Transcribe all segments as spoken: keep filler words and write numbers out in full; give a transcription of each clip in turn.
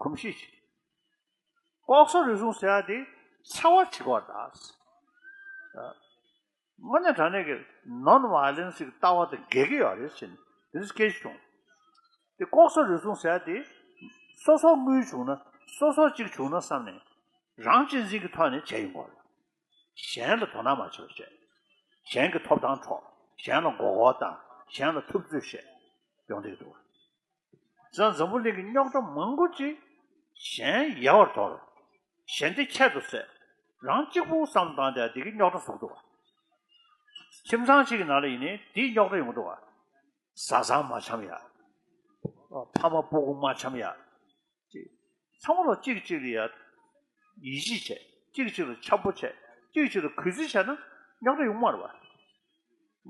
གོམས་གཤིས་ཤིག་ལྐོག་ཟ་རུལ་སུངས་ཟེར་ཡ་དེ་འཚེ་བ་བྱེད་དགོས་པ་དང་། དངོས་གནས་དྲང་གནས་ཀྱི་non violence་གི་ལྟ་བ་དང་འགལ་གྱི་ཡོད་རེད་ཟེར་ནས་དེ་འདྲ་སྐད་ཆ་བྱུང་། དེ་ལྐོག་ཟ་རུལ་སུངས་ཟེར་ཡ་དེ་སོ་སོ་དངུལ་བྱུང་ན་སོ་སོ་གཅིག་བྱུང་ན་བསམ་ནས་རང་གཅེས་འཛིན་གྱི་ཐོག་ནས་བྱས་ཡོང་དགོས་རེད། གཞན་ལ་དོ་སྣང་མ་བྱེད་པ་བྱས། གཞན་གྱི་ཐོབ་ཐང་འཕྲོག་གཞན་ལ་མགོ་སྐོར་བཏང་། གཞན་ལ་ཐུབ་ཚོད་བྱས་ཡོང་བསྡད་འདུག་བྱས་ཙང་འཛམ་བུ་གླིང་གི་རྙོག་དྲ་མང་པོ་ཅིག་གཞན་ཡལ་བར་དོར། གཞན་བདེ་ཁྱད་དུ་བསད། རང་གཅིག་པུ་བསམ་བཏང་བསྡད་དེ་གི་རྙོག་དྲ་བཟོ་གི་འདུག་བ། ཁྱིམ་ཚང་གཅིག་གི་ནང་ལ་ཡིན་ནའི་དེའི་རྙོག་དྲ་ཡོང་གི་འདུག་བ། བཟའ་ཚང་མ་འཆམ་ཡ། ཕ་མ་སྤུ་གུ་མ་འཆམ་ཡ། ཅིག་ཚང་མ་ལ་གཅིག་གཅིག་ལ་ཡ། ཡིད་ཆེས་བྱས། གཅིག་གཅིག་ལ་འཆམ་པོ་བྱས། གཅིག་གཅིག་ལ་གུས་བརྩི་བྱས་ན་རྙོག་དྲ་ཡོང་མ་རེད་བ།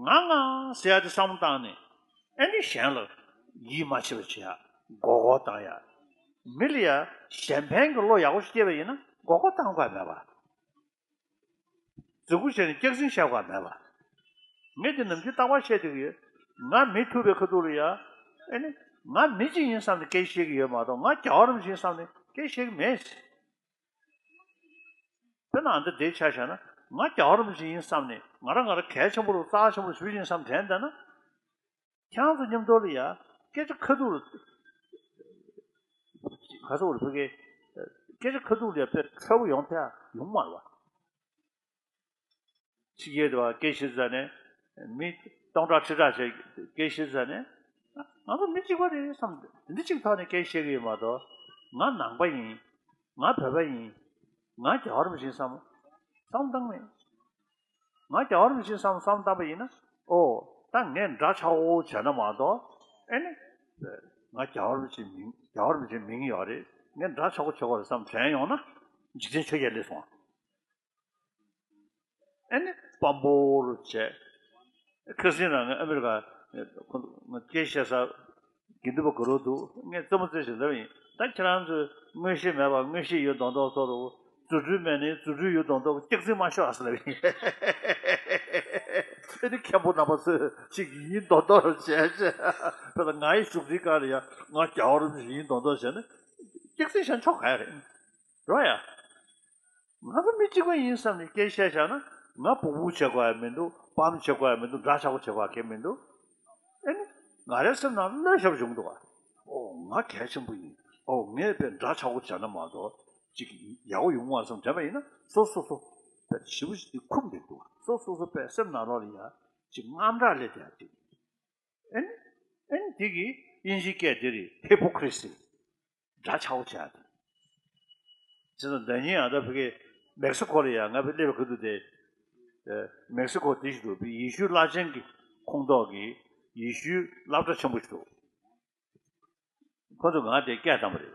ང་ང་ཟེར་ཡ་དེ་བསམ་བློ་བཏང་ནས་ཨེ་ནི་གཞན་ལ་ཡིད་མ་ཆེས་པ་བྱེད་ཡ། མགོ་སྐོར་བཏང་ཡ། མི་ལ་ཡ་གཞན་ཕན་གྱི་བློ་ཡག་པོ་ཞིག་སྐྱེས་པ་ཡིན་ན་མགོ་སྐོར་བཏང་དགོས་མེད་པ། རྫུ་འཕྲུལ་བྱས་ནས་སྐྱག་རྫུན་བཤད་དགོས་མེད་པ། ངས་དེ་ནམ་རྒྱུན་རྟག་པར་བཤད་བསྡད་ཀྱི་ཡོད། ང་མི་ཐུག་པའི་ཁ་ཐུག་ལ་ཡ། ཨེ་ནི། ང་མི་གཅིག་ཡིན་བསམ་ནས་སྐད་ཆ་བཤད་ཀྱི་ཡོད་མ་གཏོགས་ང་རྒྱལ་བ་རིན་པོ་ཆེ་ཡིན་བསམ་ནས་སྐད་ཆ་བཤད་ཀྱི་མེད། དཔེར་ན་ཨ་འདི་འདྲ་ཆ་བཞག་ན་ང་རྒྱལ་བ་རིན་པོ་ཆེ་ཡིན་བསམ་ནས་ང་རང་ང་རང་གལ་ཆེན་པོ་རུ་རྩ་ཆེན་པོ་རུ་ཞུ་བཞིན་བསམ་དྲན་བསྡད་ན། ཁྱེད་རང་ཚོ་མཉམ་དུ་ལ་ཡ་སྐད་ཆ་ཁ་ཐུག་ལ་ག་ཚོད་བར་ཕ་གི་སྐད་ཆ་ཁ་ཐུག་ལ་ཡ་དཔེ་འཕྲོད་པོ་ཡོང་ཐལ་ཡོང་མ་རེད་བ། ཕྱི་རྒྱལ་དུ་བ་སྐད་ཆ་ཟ་ནས་མི་སྟོང་ཕྲག་ཁྲི་ཕྲག་ཞིག་སྐད་ཆ་ཟ་ནས་ང་ཚོ་མི་གཅིག་པ་རེད་བསམ་དེ་འདྲ་གཅིག་ཐོག་ནས་སྐད་ཆ་བཤད་ཀྱི་ཡོད་མ་གཏོགས་ང་ནང་པ་ཡིན། ང་བོད་པ་ཡིན། ང་རྒྱལ་བ་རིན་པོ་ཆེ་ཡིན་བསམ་བསམ་བཏང་མེད། ང་རྒྱལ་བ་རིན་པོ་ཆེ་བསམ་བསམ་བཏང་པ་ཡིན་ན་ཨོ་ད་ངས་འདྲ་ཆགས་པོ་བྱས་ན་མ་གཏོགས་ཨེ་ནི། ང་རྒྱལ་བ་རིན་པོ་ཆེ་མིང་རྒྱལ་བ་རིན་པོ་ཆེ་མིང་ཡོད་རེད། ངས་འདྲ་ཆགས་པོ་བྱེད་དགོས་རེད་བསམ་དྲན་ཡོང་ན་འཇིག་རྟེན་ཆོས་བརྒྱད་ལས་སོང་། ཨེ་ནི་སྤམ་པོ་རུ་བྱས། ཁ་སང་རང་ཨ་མེ་རི་ཀ་ཁོ་ཚོ་སྐད་བཤད་ས་དགེ་འདུན་པ་དགའ་རབ་འདུག་ངས་རྩེད་མོ་རྩེ་བཞིན་ལབ་ཡིན། ད་ཁྱེད་རང་ཚོས་མངོན་ཤེས་མེད་པ་མངོན་ཤེས་ཡོད་མདོག་མདོག་བཟོ་རོགས། རྫུ་འཕྲུལ་མེད་ནི་རྫུ་འཕྲུལ་ཡོད་མདོག་མདོག་སྐྱག་རྫུན་མ་ཤོད་ཨ་ཟེར་ལབ་ཡིན། ཨེ་ནི་མཁན་པོ་རྣམ་པ་ཚོས་ཅིག་ཡིན་མདོག་མདོག་བྱས་བྱས། དཔེར་ན་ང་ཡི་བཞུགས་ཁྲིའི་སྒང་ལ་ཡང་ང་རྒྱལ་བ་རིན་པོ་ཆེ་ཡིན་མདོག་མདོག་བྱས་ན་སྐྱག་རྫུན་བཤད་ཆོག་ག་ཡ་རེད། རོ་ཡ། ང་ཚོ་མི་གཅིག་པ་ཡིན་བསམ་ནས་སྐད་ཆ་བཤད་བཞག་ན་ང་སྦུག་སྦུག་བྱེད་དགོས་ཡ་མི་འདུག་སྤམ་བྱེད་དགོས་ཡ་མི་འདུག་འདྲ་ཆགས་པོ་བྱེད་དགོས་ཡ་གང་ཡང་མི་འདུག་ཨེ་ནི། ང་རའི་སེམས་ནང་བློས་བཞག་བྱུང་འདུག་ཨ། ཨོ་ང་གལ་ཆེན་པོ་ཡིན། ཨོ་ངས་དཔེ་འདྲ་ཆགས་པོ་བྱས་ན་མ་གཏོགས་ཅིག་ཡག་པོ་ཡོང་བ་བསམ་དྲན་པ་ཡིན་ན་སོ་སོ་སོ་དཔེ་ཞེ་པོ་ཞིག་འཁུམས་བསྡད་འདུག་སོ་སོ་སོ་དཔེ་སེམས་ནང་ལོགས་ལ་ཡ་ཅིག་དངངས་སྐྲག་སླེབས་བསྡད་ཡ་ཅིག་ཨེ་ནི། ཨེ་ནི་འདི་གི་དབྱིན་ཇིའི་སྐད་འདི་རེད། ཧི་པོ་ཀི་རི་སི། འདྲ་ཆགས་པོ་བྱས་ཏེ། བྱས་ཙང་ཟླ་ཉིན་ཨ་ད་ཕ་གི་མེག་སི་ཀོ་ལ་ཡང་ང་ཕ་སླེབས་པའི་ཁ་ཐུག་དེ། མེག་སི་ཀོ་དེ་ཞིག་ཏུ་ཡེ་ཤུའི་བླ་ཆེན་གྱི་ཁོངས་གཏོགས་ཀྱི་ཡེ་ཤུའི་སློབ་གྲྭ་ཆེན་པོ་ཞིག་འདུག་ཁོ་ཚོས་ང་དེ་སྐད་བཏང་པ་རེད།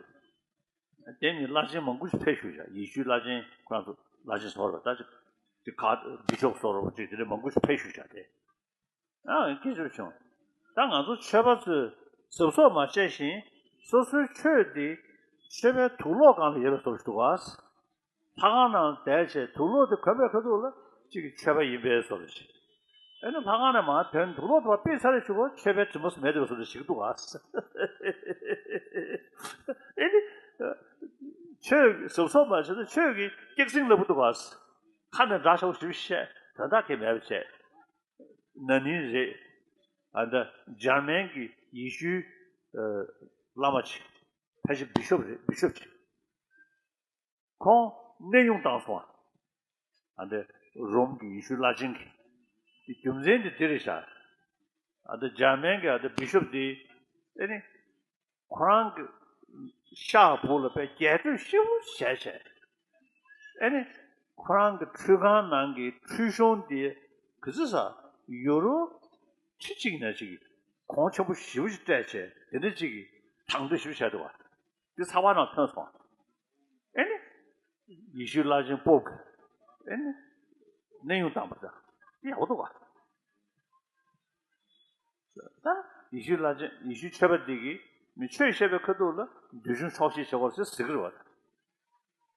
དེ་ནི་བླ་ཆེན་མང་པོ་ཞིག་ཕེབས་བཞུགས་བཞག་ཡེ་ཤུའི་བླ་ཆེན་ཁོ་རང་ཚོ་བླ་ཆེན་ཚོར་བ་ད་ཅིག་དེ་ག་བི་ཤོབ་ཚོར་བ་ཅིག་དེ་འདྲ་མང་པོ་ཞིག་ཕེབས་བཞུགས་བཞག་དེ། ཨ་སྐད་ཆ་བྱུང་། ད་ང་ཚོ་ཆོས་པ་ཚོས་གཟབ་གཟབ་མ་བྱས་ཤིང་སོ་སོའི་ཆོས་འདི་ཆོས་པའི་དུག་ལོག་སྒང་ལ་ཡོད་པའི་བཟོ་ཞིག་འདུག་ག་ལྷ་ཁང་ནང་བསྡད་བྱས་དུག་ལོག་དེ་གོན་པའི་ཁ་ཐུག་ལ་གཅིག་གིས་ཆོས་པ་ཡིན་པའི་བཟོ་འདྲ་ཞིག་ཨེ་ནི་ལྷ་ཁང་ནས་མར་ཐོན་དུག་ལོག་དེ་ཕར་ཕུད་ཚར་རེ་བྱུང་བ་ཆོས་པའི་དྲི་མ་མེད་པའི་བཟོ་འདྲ་ཞིག་འདུག་ག་ཨེ་ནི་ཆོས་གཟབ་གཟབ་མ་བྱས་ན་ཆོས་ཀྱི་སྐྱག་རྫུན་ལབ་ཀྱི་འདུག་ག་ཁ་ནས་འདྲ་ཆགས་པོ་ཞིག་བཤད་དོན་དག་གི་མེད་པ་བྱས། ན་ནིང་རེད། ཨ་ད་འཇར་མན་གྱི་ཡེ་ཤུའི་ཨ་བླ་མ་ཅིག་ཕལ་ཆེར་བི་ཤོབ་རེད། བི་ཤོབ་ཅིག་ཁོང་གནས་དབྱུང་བཏང་སོང་ཨ། ཨ་ད་རོམ་གྱི་ཡེ་ཤུའི་བླ་ཆེན་གྱི་དེ་རྒྱུ་མཚན་དེ་འདི་རེད་ཤག་ཨ་ད་འཇར་མན་གྱི་ཨ་ད་བི་ཤོབ་དེ་ཨེ་ནི། ཁོ་རང་གི་ཤག་སྦུག་ལ་དཔེ་རྒྱས་སྤྲོས་ཞེ་པོ་བྱས་བྱས། ཨེ་ནི། ཁོ་རང་གི་ཁྲུས་ཁང་ནང་གི་ཁྲུས་གཞོང་དེ་ག་ཚོད་ས་ཡུ་རོ་ཁྲི་གཅིག་ན་གཅིག་གོང་ཆེན་པོ་ཞེ་པོ་ཞིག་སྤྲད་བྱས་དེ་འདྲ་གཅིག་གི་དང་དོད་ཞེ་པོ་བྱས་འདུག་བ། དེ་ཚགས་པར་ནང་ཐོན་སོང་བ། ཨེ་ནི། ཡེ་ཤུའི་བླ་ཆེན་པོབ་ཀྱིས་ཨེ་ནི། གནས་དབྱུང་བཏང་པ་འདྲ། དེ་ཡག་པོ་འདུག་བ། ད་ཡེ་ཤུའི་བླ་ཆེན་ཡེ་ཤུའི་ཆོས་པ་འདི་གིས་མི་ཆོས་བཤད་པའི་ཁ་ཐུག་ལ་འདོད་ཆུང་ཆོག་ཤེས་བྱེད་དགོས་ཟེར་ཟེར་གི་རེད་བ། ད་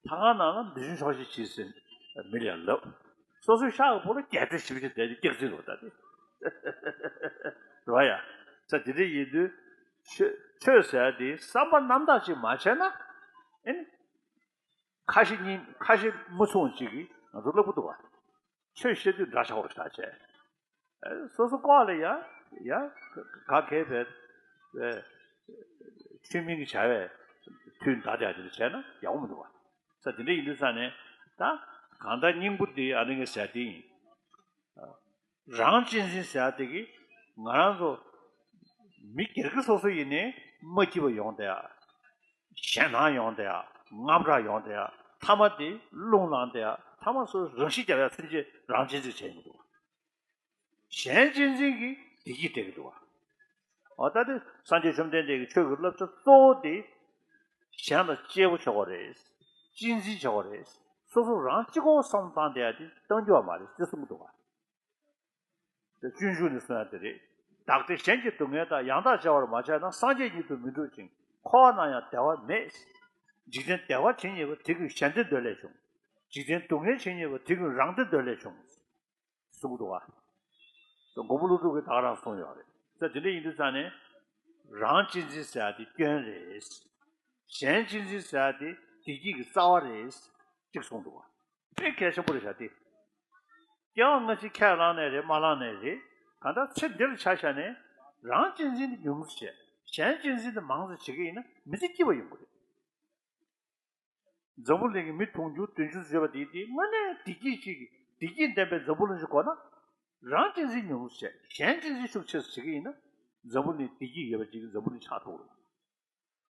ཁང་ནང་ལ་འདོད་ཆུང་ཆོག་ཤེས་བྱེད་ཟེར་མི་ལ་ལབ། སོ་སོའི་ཤག་གི་སྦུག་ལ་རྒྱས་སྤྲོས་ཞེ་པོ་ཅིག་བསྡད་དེ་སྐྱག་རྫུན་རེད་བ་ད་དེ། རེད་བ་ཡ། ས་དེ་འདྲ་ཡིན་དུས་ཆོས་ཆོས་ཟེར་ཡ་དེ་བསམ་པ་རྣམ་དག་ཅིག་མ་བྱས་ན་ ཨེ་ནི། ཁ་ཞེ་གཉིས་ཁ་ཞེ་མི་མཚུངས་ཅིག་གིས་ང་ཚོ་ལབ་ཀྱི་འདུག་བ། ཆོས་བཤད་དུས་འདྲ་ཆགས་པ་ཞིག་བྱས། སོ་སོ་ལྐོག་ལ་ཡ་ཡ་ག་གས་པའི་ཆོས་མིན་གྱི་བྱ་བའི་དུས་འདའ་བསྡད་དེ་བྱས་ན་ཡག་པོ་མི་འདུག་བ། ས་དེ་འདྲ་ཡིན་དུས་ས་ནས་ད་གང་ལྟར་སྙིང་པོ་འདི་ཨ་ནི་ངས་ཟེར་དེ་ཡིན། རང་གཅེས་འཛིན་ཟེར་ཡ་དེ་གིས་ང་རང་ཚོ་མི་སྒེར་གྱི་སོ་སོ་ཡིན་ནའི་མ་སྐྱིད་པ་ཡོང་བསྡད་ཡ། ཞེད་སྣང་ཡོང་བསྡད་ཡ། དངངས་སྐྲག་ཡོང་བསྡད་ཡ། མཐའ་མ་དེ་རླུང་ལངས་བསྡད་ཡ། མཐའ་མ་སོ་སོ་རང་ཤི་རྒྱག་ཡ་ཚུན་ཆད་རང་གཅེས་འཛིན་བྱས་ཡོང་གི་འདུག་གཞན་གཅེས་འཛིན་གྱིས་བདེ་སྐྱིད་སྤྲད་ཀྱི་འདུག་བ། འོ་ད་དེ་སངས་རྒྱས་བཅོམ་ལྡན་འདས་ཀྱི་ཆོས་ཀྱི་བསླབ་བྱ་གཙོ་བོ་དེ་གཞན་ལ་གཅེས་པོ་བྱེད་དགོས་རེད། གཅེས་འཛིན་བྱེད་དགོས་རེད། སོ་སོ་རང་གཅིག་པོ་བསམ་བློ་བཏང་བསྡད་ཡ་དེ་གཏང་རྒྱུ་བ་མ་རེད་ཅེས་གསུང་གི་འདུག་བ། དེ་སྤྱོད་འཇུག་ནས་གསུང་ཡ་དེ་རེད། བདག་བདེ་གཞན་གྱི་སྡུག་བསྔལ་དང་། ཡང་དག་བྱ་བར་མ་བྱས་ན། སངས་རྒྱས་ཉིད་དུ་མི་འགྲུབ་ཅིང་། འཁོར་བ་ན་ཡང་བདེ་བ་མེད། འཇིག་རྟེན་བདེ་བ་བྱེད་མཁས་པ། དེ་ཀུན་གཞན་བདེ་འདོད་ལས་བྱུང་། འཇིག་རྟེན་སྡུག་བསྔལ་བྱེད་མཁས་པ། དེ་ཀུན་རང་བདེ་འདོད་ལས་བྱུང་། གསུང་གི་འདུག་བ། མགོན་པོ་ཀླུ་སྒྲུབ་ཀྱིས་ད་ག་རང་གསུངས་ཡོད་རེད། ས་དེ་འདྲ་ཡིན་དུས་ཙང་ནས་རང་གཅེས་འཛིན་ཟེར་ཡ་དེ་སྐྱོན་རེད། གཞན་གཅེས་འཛིན་ཟེར་ཡ་དེ་བདེ་སྐྱིད་ཀྱི་རྩ་བ་རེད། ཅིག་གསུངས་འདུག་བ། དཔེ་གལ་ཆེན་པོ་རེད་ཤག་དེ། སྐྱེ་བ་སྔ་ཕྱི་ཁས་བླངས་ནའི་རེད། མ་བླངས་ནའི་རེད། གང་ལྟར་ཚེ་འདིར་ཆ་བཞག་ནས་རང་གཅེས་འཛིན་དེ་ཉུང་ཙམ་བྱས། གཞན་གཅེས་འཛིན་དེ་མང་ཙམ་བྱེད་ཀྱི་ཡིན་ན་མི་ཚེ་སྐྱིད་པ་ཡོང་གི་རེད། འཛམ་བུ་གླིང་གི་མི་དུང་ཕྱུར་བདུན་ཅུ་ཙམ་ཡོད་པ་དེ་དེ་དངོས་གནས་བདེ་སྐྱིད་ཅིག་བདེ་སྐྱིད་ལྡན་པའི་འཛམ་བུ་གླིང་ཞིག་དགོས་ན། རང་གཅེས་འཛིན་ཉུང་ཙམ་བྱས། གཞན་གཅེས་འཛིན་ཤུགས་ཆེ་ཙམ་བྱེད་ཀྱི་ཡིན་ན། འཛམ་བུ་གླིང་བདེ་སྐྱིད་ཡོད་པ་ཅིག་གི་འཛམ་བུ་གླིང་ཆགས་ཐུབ་ཀྱི་